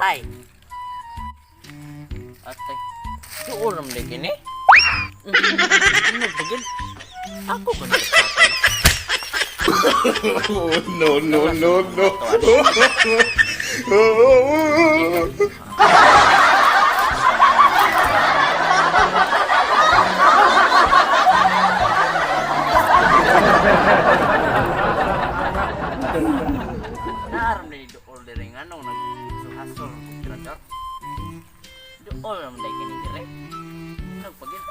Patay. Atay. Duol naman day kini. Ano bagin? Ako ba nito? Oh, no, no, no, no. Naaram na duol dire nga nung nagsuhasol kong tirador. Duol naman day kini dire. Ano pagin?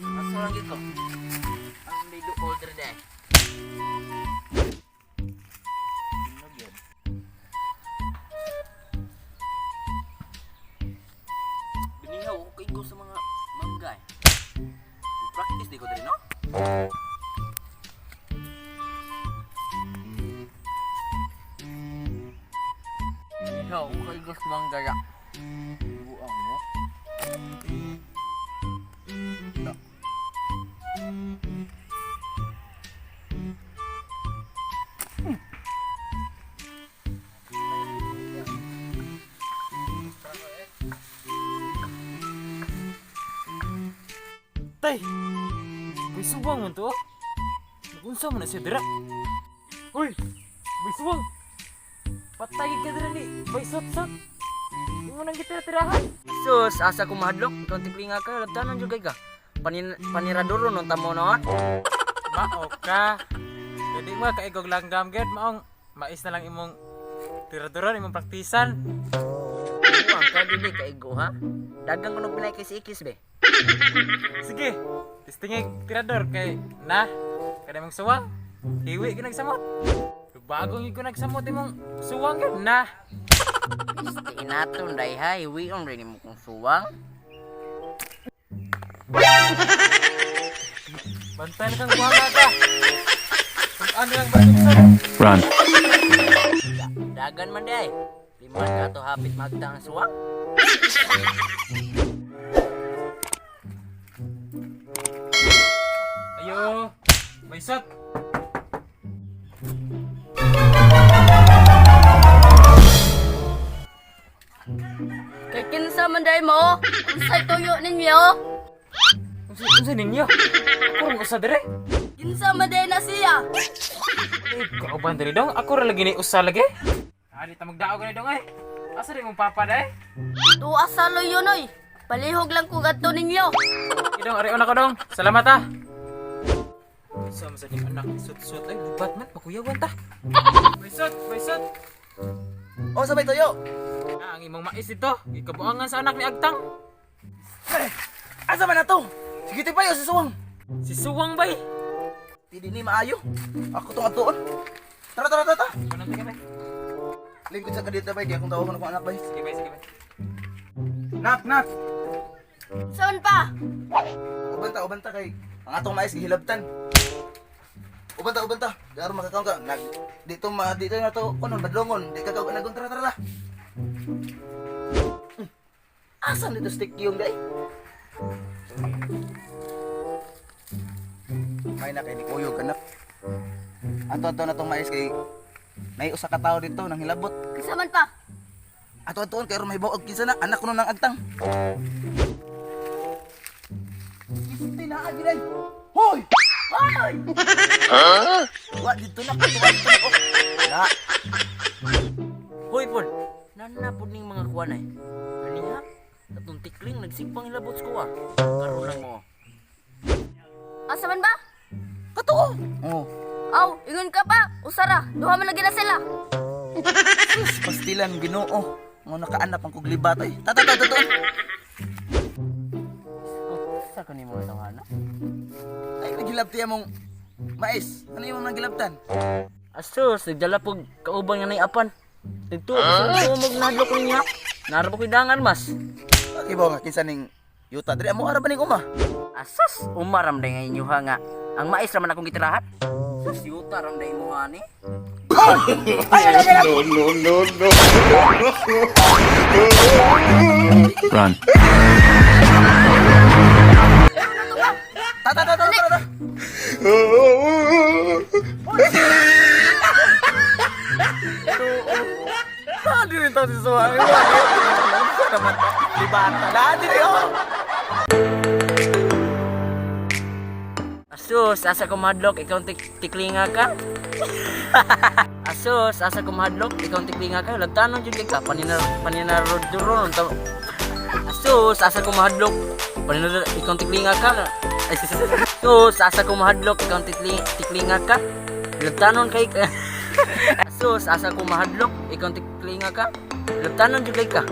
Hasol lang gito. Ang day duol dire day. Tingog yun. Binihaw ko kay sa mga mangga eh. Practice di ko dire, no? Binihaw ko kay sa mangga ya. Buang mo. Da. Tay! May suwang man to oh. Nagunsa man na siya dira. Uy! May suwang! Patay ka dira ni Bay Sot-Sot! Di mo nang gitira-tirahan. Sus, asa ko mahadlok. Ikaw ang tiklinga ka, labtanon jud kay ka. Paniradoro nung tamo noon. Mao ka. Pwede mo kaigog langgam gid maong mais na lang imong tiraduran imong praktisan. Buang ka dili ka igo ha. Dagang kuno pinay kay si Ikis be. Sige, testingay tirador kay na kada mong suwang. Hiwi ka nagsamot. Bagong ko nagsamot imong suwang gid na. Isti inaton day ha, hiwion rin mo kung suwang. Bantay na kang buhanga ka. Kung ano lang ba Run. Dagan man day. Lima ka to hapit magta ang suwang. Ayo, may sot. Kay kinsa man day mo? Unsay tuyo ninyo? Unsa unsa ninyo? Ako ra usa dire. Kinsa man day na siya? Eh, kauban diri dong. Ako ra lagi ni usa lagi. Ali ta magdaog ni dong ay. Asa di mong papa day? Tuwa sa loyo noy. Palihog lang ko gadto ninyo. Idong, ari una ko dong. Salamat ah. Sa sa ning anak sut-sut ay bubat man pakuyawan ta. May sot, may sot. O sabay tayo. Ah, ang imong mais dito. Gikabuangan sa anak ni Agtang. Eh, asa man na to? Sige tayo sa suwang. Si Suwang bay. Pili ni maayo. Ako tong atuon. Tara, tara, tara, tara. Kunan ka bay. Lingkod sa kadita bay, kaya akong tawagon akong anak bay. Sige bay, sige bay. Nak, nak. Saan pa? Uban ta, uban ta kay ang atong mais gihilabtan. Uban ta, uban ta. Garo makakaon ka. Nag dito ma dito na to kuno badlongon, di ka kaon nagon, tara, tara. Tara. Asan dito stick yung day? May na kay ni kuyog anak. Ato ato na tong mais kay nay usa ka tawo dito nang hilabot. Kinsa man pa? Ato atoon kay aron mahibaw og kinsa na anak kuno nang agtang. Isti na agi day. Hoy! Hoy! Wa dito na, wa dito na. Oh. Na. Hoy pod. Nana pod ning mga kuan ay. Kaniya, atong tikling nagsigpang ilabot sa kuha. Karon lang mo. Asa man ba? Katuo. Oh. Aw, ingon ka pa. Usara, duha man lagi na sila. Sus, pastilan Ginoo. Ngo nakaanak ang kuglibat ay. Tata tata tata. Oh, sa kani mga tawhana. Ay nagilabti among mais. Ano imong nagilabtan? Asus, nagdala pog kauban nga nay apan. Nagtuo ko sa mo magnadlok niya. Narabo ko'y dangan mas. Kibaw nga kinsa ning yuta diri amo ara ba ning uma? Asas, umaram day nga inyo ha nga. Ang mais raman akong gitirahan. Sus, yuta ram day mo ani. No, no, no, no. Run. Tata tata tata tata. to si Suwang. Naman libata. Lahat din oh. Asus, asa ko mahadlok, ikaw ang tiklinga ka. Asus, asa ko mahadlok, ikaw ang tiklinga ka. Lagtanon jud kay ka, paninarod-duron. Asus, asa ko mahadlok, paninarod, ikaw ang tiklinga ka. Ay, Asus, asa ko mahadlok, ikaw ang tiklinga ka. Lagtanon kay ka. Asus, asa ko mahadlok, ikaw ang tiklinga ka. Lagtanon jud kay ka.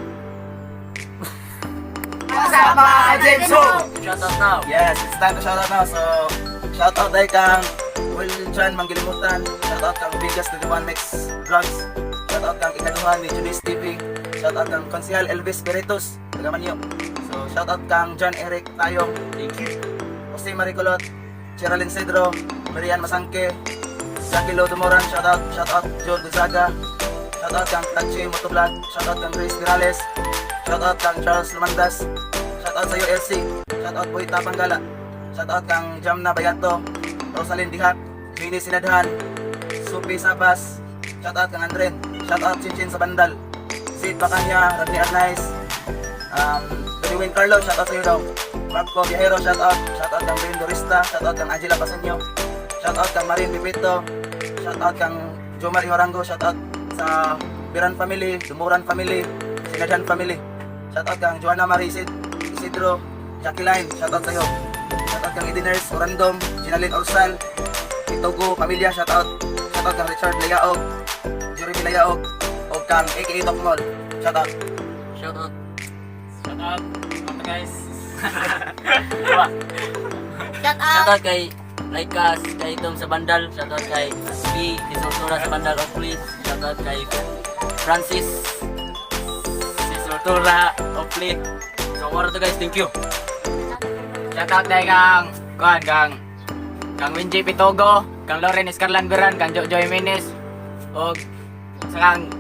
Kasama James Ho! Shout out now. Yes, it's time to shout out now. So, shout out dahil kang Will Chan Manggilimutan. Shout out kang Bigas 21 Mix Vlogs. Shout out kang Ikaduha ni Julis TV. Shout out kang Konsihal Elvis Beretos, taga Manyo. So, shout out kang John Eric Tayong. Thank you. Jose Maricolot, Geraldine Cedro, Marian Masangke, Jackie Lo Dumoran, shout out, shout out John Gonzaga, shout out kang Tachi Motovlog, shout out kang Grace Mirales, shout out kang Charles Lumandas, shout out sa iyo LC, shout out Boy Tapanggala, shout out kang Jamna Bayato, Rosalyn Dihak, Vinny Sinadhan, Supi Sabas, shout out kang Andren, shout out Chinchin sa Bandal, Sid Bacanya, Rodney Arnaiz, Benwin Carlo, shout out sa iyo daw. Marco Viajero, shout out. Shout out kang Ben Dorista, shout out kang Angela Pasenyo. Shout out kang Marin Pipito. Shout out kang Jomar Iwarango, shout out sa Biran family, Dumuran family, Sinadan family. Shout out kang Joanna Marie Isidro, Jacqueline, shout out sa iyo. Shout out kang Ediners, Orandom, Ginalyn Orsal, Itogo, pamilya, shout out. Shout out kang Richard Layaog, Jeremy Layaog, o kang AKA Tokmol. Shout out. Shout out. Shout out. Mga guys. Shout out. Shoutout kay Laikas, kay Tom sa Bandal, shoutout kay B, Disultura sa Bandal of Police, shoutout kay Francis Disultura of Police. So, moro to guys, thank you. Shout out dahil kang kuan kang Winji Pitogo, kang Loren Escarlan Beran, kang Jojo Jimenez, og sa kang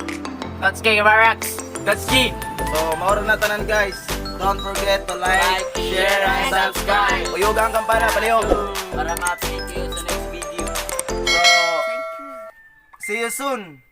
Totski Barracks, Totski. So, mauro na tanan guys. Don't forget to like, Like, share, and subscribe. Uyuga ang kampana, palihog. Para ma-update kayo sa next video. So, see you soon.